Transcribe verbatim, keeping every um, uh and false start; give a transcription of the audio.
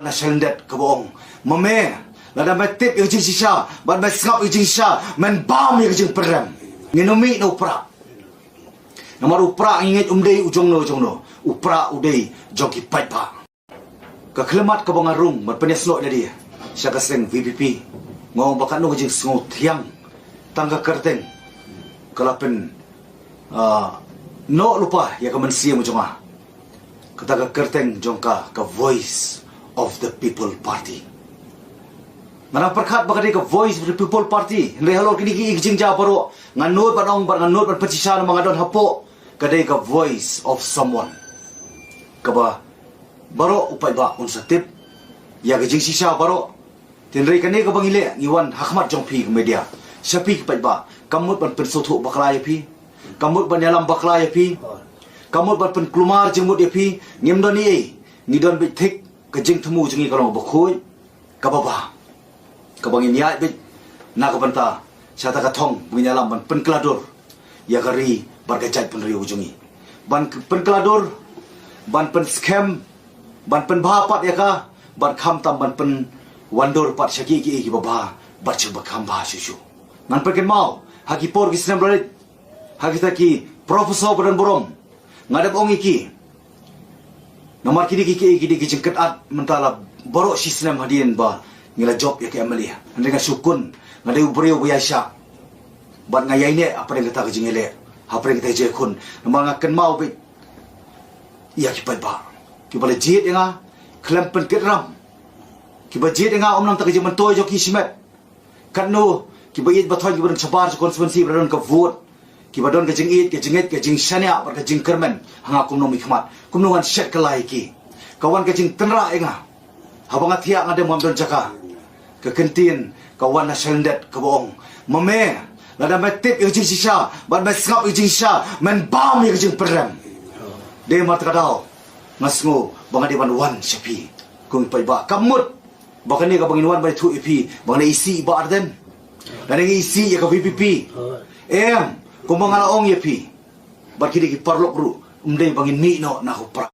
Na shalyndet kaba ong, ma me, lada me tip ïa ka jingshisha bad me sngap ïa ka jingshisha, men bam ïa ka jingpynrem. Ngin ym mih na u Prah. Namar u Prah ngi ngeit um dei u jongno jongno, u Prah u dei jong ki paidbah. Ka khyllipmat kaba nga rung ban pynïasnoh ïa lade sha ka seng VPP, nga ong ba katno ka jingsngew thiang, tang ka kyrteng ka la pyn, ah, noh lypa ïa ka mynsiem jong nga. Kata ka kyrteng jong ka, ka Voice of the People Party. Nga dang pyrkhat ba ka dei ka Voice of the People Party, hynrei halor kine ki, ki jingjia baroh, nga nud ban ong bad nga nud ban pynshisha namar nga don hapoh, ka dei ka voice of someone. Kaba baroh u paidbah un sa tip ïa ka jingshisha baroh. Hynrei kane kaba ngi leh, ngi wan ha khmat jong phi ka media, sha phi ki paidbah, kam mut ban pynsngewthuh bakla ïa phi, kam mut ban ïalam bakla ïa phi, kam mut ban pynkulmar jingmut ïa phi. Ngim don ei ei, ngi don beit thik ka jingthmu jong ngi ka long kaba khuid, kaba bha, kaba ngin ïaid beit na ka bynta sha kata ka thong ba ngin ïalam ban pynkylla dur ïa ka ri bad ka jaitbynriew jong ngi, ban k-, pynkylla dur, ban pynskhem, ban pynbha pat ïa ka, ban khamtam ban pynwandur pat sha kiei kiei kiba bha bad sha kiba kham bha shuh shuh. Ngan pynkynmaw ha ki por ki snem ba la leit, ha kita ki professor ba don burom, nga dep ong ïa ki, namar kine ki, ki, ki dei ki jingkynad mynta la baroh shi snem hadien ba ngi la jop ïa ka MLA. Hynrei nga shu khun, nga dei u briew ba ïaishah bad nga ïaineh hapdeng kata ka jingïaleh, hapdeng kata ka jingïakhun. Namar nga kynmaw beit ïa ki paidbah kiba la jied ïa nga khlem pynkitram, kiba jied ïa nga ym nang ta ka jingmyntoi jong ki shimet. Katno kiba ïeit ba thoiñ, kiba don shabar jong constituency, ba don ka vote, kiba don ka jingïeit, ka jingngeit, ka jingshaniah bad ka jingkyrmen ha nga kum u nongmihkhmat, kumno ngan shet kylla ïa ki? Ka wan ka jingtynrah ïa nga haba nga thiah, nga dem, ngam don jaka. Ka kyntien ka wan na shalyndet kaba ong, ma me, lada me tip ïa ka jingshisha bad me sngap ïa ka jingshisha, men bam ïa ka jingpynrem. Dei namar kata ka daw nga sngew ba nga dei ban wan sha phi kum i paidbah. Kam mut ba kane kaba ngin wan ban ïathuh ïa phi ba nga dang isih i Bah Ardent, nga dang isih ïa ka VPP. Em, kumba nga la ong ïa phi bad kine ki paralok ruh, ym dei ba ngin mih noh na ka Prah.